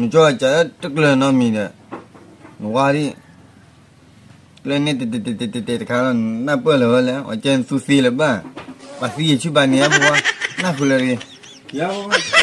နကၠီကးတကျၢၤနီတမံၤဒီး, နဝါဒံၣ်, ကျၢၤန့ၣ်တဲတဲတဲတဲတဲတခါလီၤ, နနၢ်ပၢၢ်လၢၤဝဲလဲၣ်, အကဲနသူသ့လၢၤဘၣ်, ပှၤသံယဆူၣ်ဘၣ်န့ၣ်ဧါပဝါ, နၢ်ဃုာ်လၢၤတဂ့ၤ, ယၤ